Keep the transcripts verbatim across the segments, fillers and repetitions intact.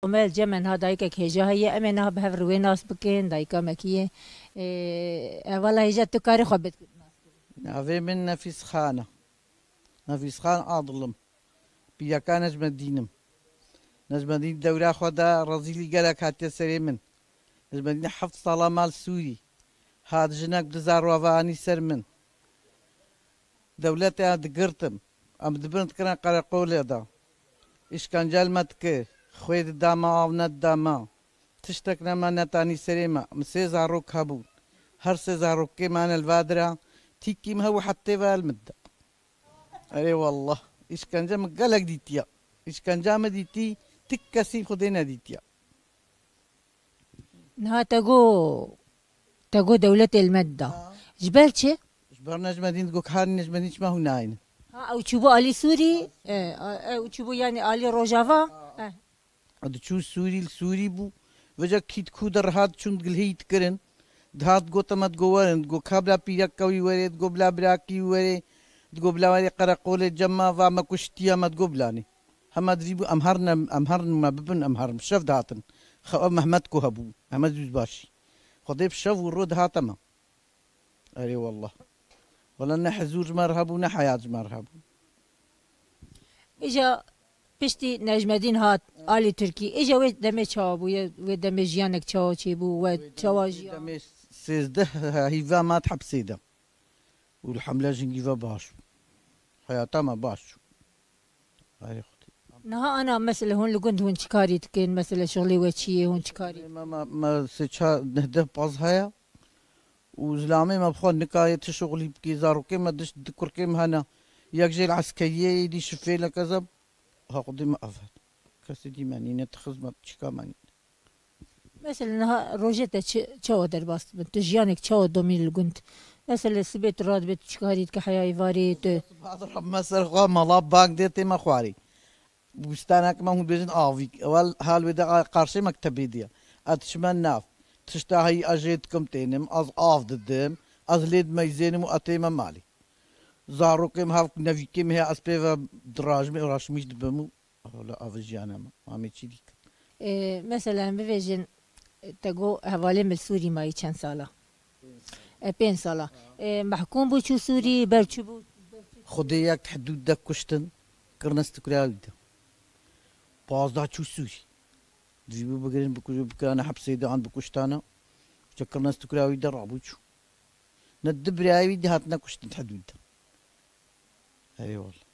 Komel cem e niha dayikek hêja heye, em ê niha bi hev re wê nas bikin, dayika me kî ye? Ê, e, wela hêja tu karê xwe bit. Navê min Nefîs Xan e. Nefîs Xan Adil im. Pîreka Necmedîn im. Necmedîn dewra xwe de rezîlî gelek hatiye serê min. Necmedîn heft sala ma li Sûrî. Hat jinek bi zarova anî ser min. Dewletê ya digirtim. Em dibin dikirin qereqolê de. Îşkence li me dikir. Xwê dida me, av nedida me. Tiştek nema netanî serê me. Min sê zarok hebûn. Her sê zarokê me ne li va dira. Tîkî min hebû hetê ve el min da. Erê wallah. Îşkence min gelek dîtiya. Îşkence min dîtî, tik kesî Xwedê nedîtiya. Niha te got, te got dewletê li me dida. Ha. Ji ber çi? Ji ber Necmedîn digot, karî Necmedîn çima hûn nayînin? Ha, ew çûbû alî Sûrî, e, a-, ew çûbû yani alî Rojava. Ha. E. Diçû Sûrî, li Sûrî bû. Vêca kî di ku de rihat çûn digilhî dikirin. Dihat gote me digo werin, digo ka bila pîreka wî werê, digo bila birakî wî werê, digo bila werê qereqolê cem me va me kuştiya me digo bilanê. Hema divî bû em her ne, em her me bibin, em her şev dihatin. Xewa Mehmet ku hebû, Mehmet Yüzbaşî. Xwedê bi şev û ro dihate me. Erê wallah. Wala ne hizûr ji me re hebû, ne heyat ji me re hebû. Îja piştî Necmedîn hat alî Tirkî. Îja wê demê çawa bûye? Wê demê jiyanek çawa çêbû? We çawa jiya? Demê sêzdeh hîva mat hepsê de. Û elhamdülillah jingî ve baş bû. Heyata me baş çû. Erê Xwedê. Niha ana mesela hûn li gund hûn çi karî dikin? Mesela şixulê we çi ye? Hûn çi karî? Me, me, me sê çar neh deh paz heye. Û zilamê me bi xwe nikare ti şixulî bikî. Zarokê me diş di kurkê me hene. Yek jê li eskeriyê yê dî şifê li kezeb. Ha Xwedê me ev het. Kesê dî me nîne ti xizmet çika me nîne. Mesela niha rojê te çi, çawa derbas dibin? Tu jiyanek çawa domî li gund? Mesela sibê tu radibê tu çi karî dike heya êvarê tu? Hadra me ser xwe mala bang dê tê me xwarî. Bûstanek me hûn bêjin avîk. Ewel hal wê de a qarşê mektebê diye. Ez diçime nav. Tişta heyî ez jê dikim tênim. Ez av didim. Ez lê dimeyzênim û ez tême malê. Zarokê me hev nevîkê me heye ez pê ve dirajim û raşmîş dibim û Wala ev jiyana me. Amê çi dîk? Ê, mesela em bivêjin, te got hevalê min li Sûrî mayî çend sala? E, pênc sala. Ê, mehkûm bû çû Sûrî, ber çi bû? Xwedê yek hidûd de kuştin, kirine stikra wî de. Pazdeh çû Sûrî. Divî bû bigirin, bikujin, bikirane hepsê de an bikuştane. Ji kirine stikra wî de rabû çû. Ne du birayê wî dihatine kuştin hidûd de. Eyvallah.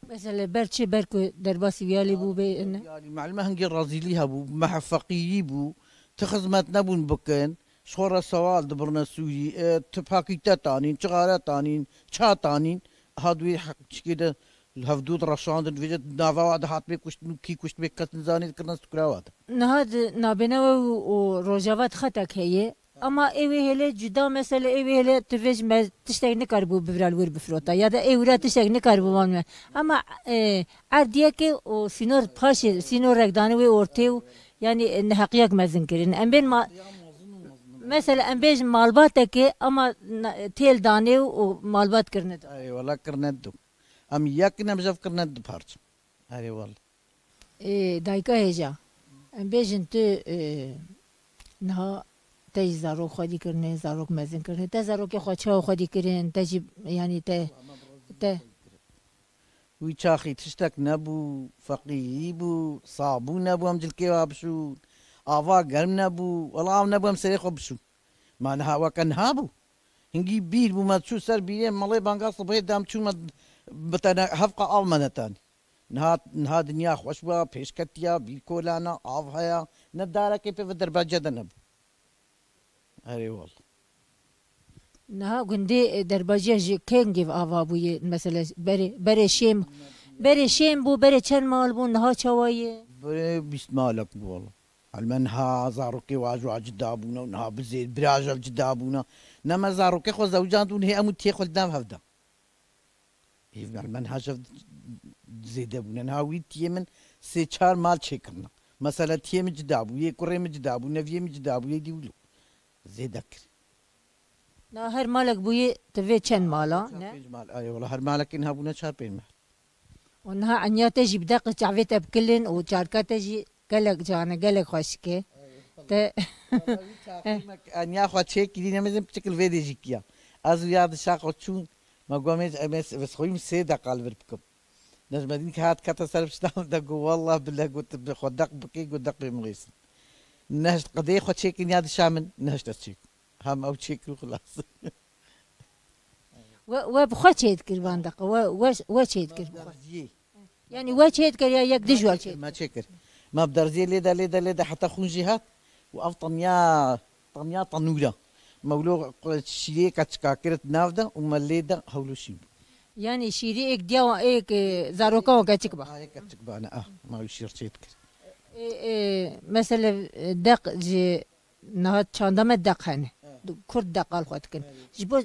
Mesela ber çi, ber ku derbasî viyalî bû bê ne? Viyalî, malum e, hingê rezîlî hebû, meh feqîrî bû, ti xizmet nebûn bikin, ji xwe re sewal dibirine Sûrî, e, ti pakîte tanîn, çixare tanîn, ça tanîn, ha di wê heqçikê de li hevdû direşandin, vêce nava wa de hatibê kuştin û kî kuşt bê kes nizanê, dikirine stikra wa de. Niha di nabêna we û, û Rojava de xetek heye. Ama ê wê hêlê cuda mesele, ê wê hêlê tu vê ji me tiştek nikaribû bivira li wir bifirota. Ya da ê wira tiştek nikaribû wan me. Ama, e, erdiyeke û sînor paşê, sînorek dane wê ortê û, yani, e, neheqiyek mezin kirin. Em bên ma-, mesela em bêjin malbateke ama na-, têl dane û malbat kirine do. Erê wala kirine do. Em yek ne, em jev kirine du parça. Erê wala. Ê, dayika hêja. Em bêjin tu, ê, niha te jî zarok xwedî kirine, zarok mezin kirine. Te zarokê xwe çawa xwedî kirin? Te jî, yanî te, te. Wî çaxî tiştek nebû, feqîrî bû, sabûn nebû em cilkê wa bişûn. Ava germ nebû, wela av nebû em serê xwe bişûn. Ma niha weke niha bû. Hingî bîr bû, me çû ser bîrê, melê banga sibhê dem çû me bi te ne, hevqa av me netanî. Niha, niha dinya xweş bû, pêşketiya, bîr kolana, av heye, ne darekê pê ve derbacê de nebû. Erê wala. Niha gundê, e, derbaciya ji kengê ve ava bûye, mesela berê, berê şêm, berê şêm bû, berê çend mal bû, niha çawa ye? Berê bîst malek bû wala. Elmen ha zarokê wa ji wa cida bûne û niha bi zêd bira ji hev cida bûne. Ne me zarokê xwe zewicandibûn hê em û tiyê xwe li nav hev de. Hêv me elmen ha ji hev zêde bûne. Niha wî tiyê min sê çar mal çêkirine. Mesela tiyê min cida bû, yê kurê min cida bû, neviyê min cida bû, yê dî wilo. Zêde kir. Na her malek bûye tu vê çend mala, ne? Çar pênc mal, ay wala her malekê niha bûne çar pênc mal. Û niha enya te jî bi deqê çavê te bikilin û çarka te jî Gelek can e, gelek xweşik e. Te Eniya xwe çêkirî, nemêzin piçikil vê dê jî kiya. Ez û ya dişa xwe çûn, me gomê ez xweyim sê deqa li vir bikim. Necmedîn ki hat kete ser pişta min de got, "Wallah billah," got, "bi xwe deq bikê," got, "deq pê min rêsin." Nehişt qedê xwe çêkin ya dişa min, nehişt ez çêkim. Hem ew çêkir û xilas. We, we bi xwe çêdikir van deqa, we, we, we çêdikir bi xwe. Derziyê. Yani we çêdikir ya yek dij we çêdikir? Me çêkir. Me bi derziyê lê de, lê de, lê de heta xûn jî hat û ev tenya, tenya tenûra. Me wilo şîrêka çika kirit nav de û me lê de hewlo şîn bû. Yani şîrê êk diya wan, êk, e, zaroka wan keçik ba. Ha, êk keçik ba ne, ah, me wî şîr çêdikir. E, e, mesela, e, deq ji niha çanda me deq hene. He. Kurd deqa li xwe dikin. He. Ji bo,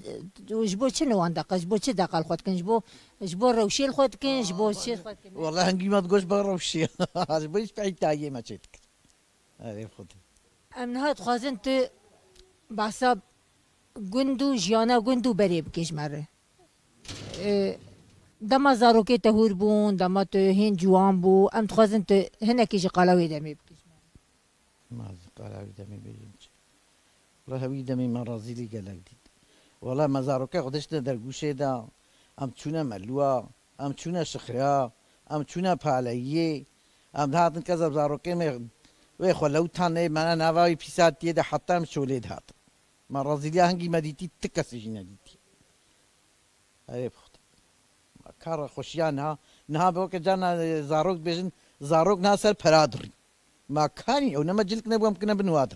ji bo çi ne wan deqa? Ji bo çi deqa li xwe dikin? Ji bo, ji bo rewşê li xwe dikin, ji bo çi li xwe dikin? Wala hingî me digot ji bo rewşê. Ji bo hiç peytayiyê me çê dikir. Erê Xwedê. Em niha dixwazin tu behsa gund û jiyana gund û berê bikê ji me re. E, dema zarokê te hûr bûn, dema tu hîn ciwan bû, em dixwazin tu hinekî ji qala wê demê bikî ji me re. Ma ez qala wî demê bêjim çi? Wala hewî demê me rezîlî gelek dît. Wala me zarokê xwe diştine dergûşê de, em çûne melûa, em çûne şixya, em çûne paleyiyê, em dihatin kez zarokê me wê xwe lewtan ê me nava wî pîsatiyê de heta em şolê dihatin. Me rezîliya hingî me dîtî, ti kesî jî nedîtî. Erê bixwit. Kar xweşiya niha, niha be weke carna, e, zarok dibêjin, zarok niha ser pera dirî. Ma karî, ew nema cilik nebû, em kine bin wade.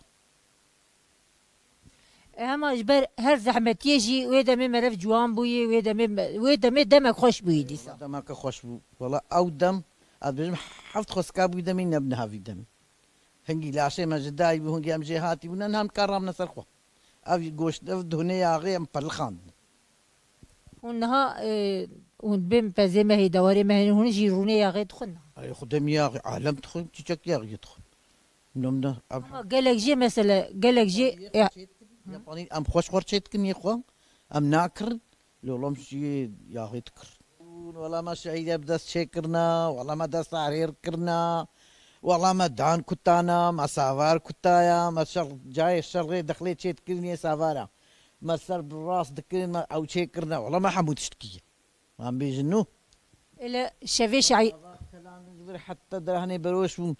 E, hema ji ber her zehmetiyê jî wê demê meriv ciwan bûyî, wê demê, wê demê demek xweş bûyî dîsa. Demeke xweş bû. Wala ew dem, ez dibêjim heft xwesika bûyî demî, ne bi niha vî demî. Hingî laşê me ji dayî bû, hingî em jê hatî bûne, niha em karamne ser xwe. Ev goşt, ev di hunê yaxê em pelixandin. Hûn niha, e, hûn bên pezê me hê, dewarê me hê, hûn jî rûnê yaxê dixwin niha? Ay, xwe demî yaxê, alem dixwin, çiçek yaxê dixwin. Nom ne, ev Ama gelek jê mesele, gelek jê, e, Yapanî em xweş xwe çê dikin yê xwe, em nakirin, lê wela em jî yaxê dikir. Wela me şehîde bi dest çêkirina, wela me desta hêr kirina, wela me dan kutana, me savar kutaya, me şer, cayê şerê dexlê çê dikirin yê savara. Me ser bi rast dikirin, me ew çê kirina, wela me hemû tişt kiye. Em bêjin nû. Ele şevê şaî- Kelan ji vir heta derahnê beroş bûn.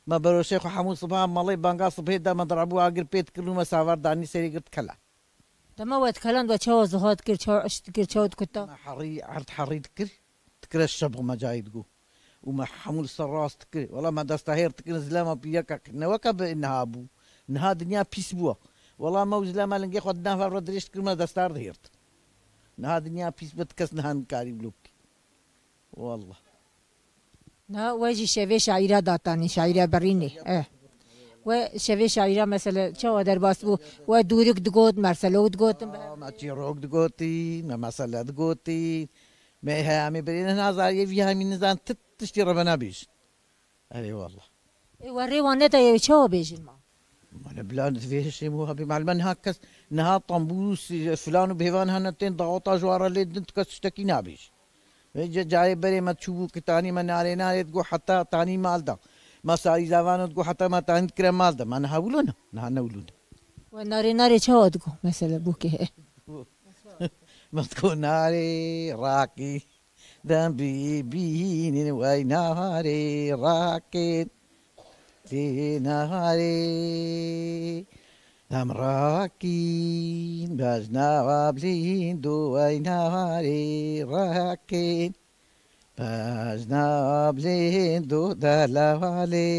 Me beroşê xwe hemû siba malê banga sibhê de me dirabû agir pê dikirin û me savar danî serê girt kelan. Dema we dikeland we çawa ziha dikir, çawa iş dikir, çawa dikuta? Me herî, erd herî dikir, dikire şeb me cayê digo. Û me hemû li ser rast dikir. Wela me desta hêr dikirin zilema pîreka kir. Ne weke bi niha bû. Niha dinya pîs bû. Wela me û zilema lingê xwe di nav hev re dirêj dikir, me desta hêr dihêrt. Niha dinya pîs be, ti kes niha nikarî wilo bikî. Wallah. Na we jî şevê şaîra datanî, şaîra birînê. Eh. We şevê şaîra mesela çawa derbas bû? We dûrik digot, merselok digotin bi hev. Me çîrok digotî, me mesele digotî. Me heyamê birîne nazar yê vî hemî nizan ti tiştî re me nabêjin. Erê wallah. Ê we rê wan nedaye, wê çawa bêjin ma? Mane bila divê hişê muhabî malme niha kes, niha tambûs, filan û bêvan hene tên daweta ji wan re lê din tu kes tiştekî nabêjî. Vê ce cayê berê me çûbû ki tanî me narê narê digo heta tanî mal da. Me sarî zavan digo heta me tanî dikire mal da. Me niha wilo ne, niha ne wilo ne. We narê narê çawa digo mesela bûkê? Me digo narê rakî. Dem bî bînin wey naharê rakin. Lê naharê dem rakin. Bejna blind û wey naharê rakin. Bejna blind û delavalê.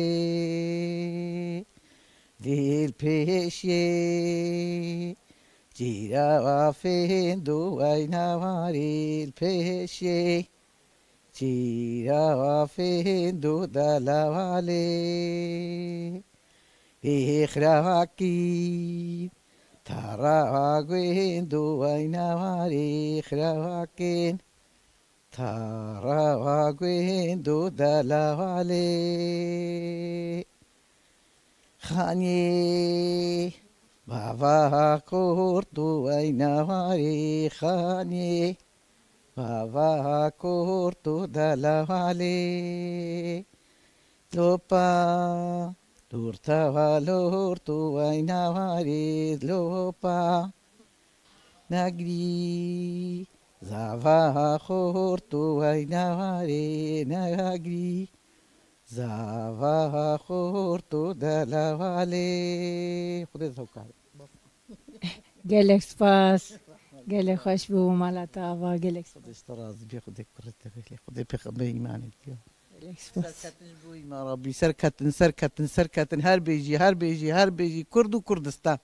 Dîl pêşê. Çîra afênd û weyna warî li pêşê. Çîra afênd û delavalê. Hê xira vakî. Tara guênd û weyna warî xira vakîn. Tara guênd û delavalê. Xanî bava kurt û weyna warî xanî bava kurt û delavalê. Lopa, lorta va lorto, ay navarê lopa. Nagirî, zava xorto, ay navarê nagirî. Zava xorto delavalê. Xwedê zewkar. Gelek spas. Gelek xweş bû mala te ava, gelek spas. Xwedê ji te razî bê, Xwedê kurê te bê, Xwedê pêxemberê îmanê te ya. Gelek spas. Serketin ji bo îman Rabbî, serketin, serketin, serketin, her bêjî, her bêjî, her bêjî, Kurd û Kurdistan.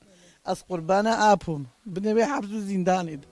Ez qurbana apûm. Binê wê hebs û zîndanê de.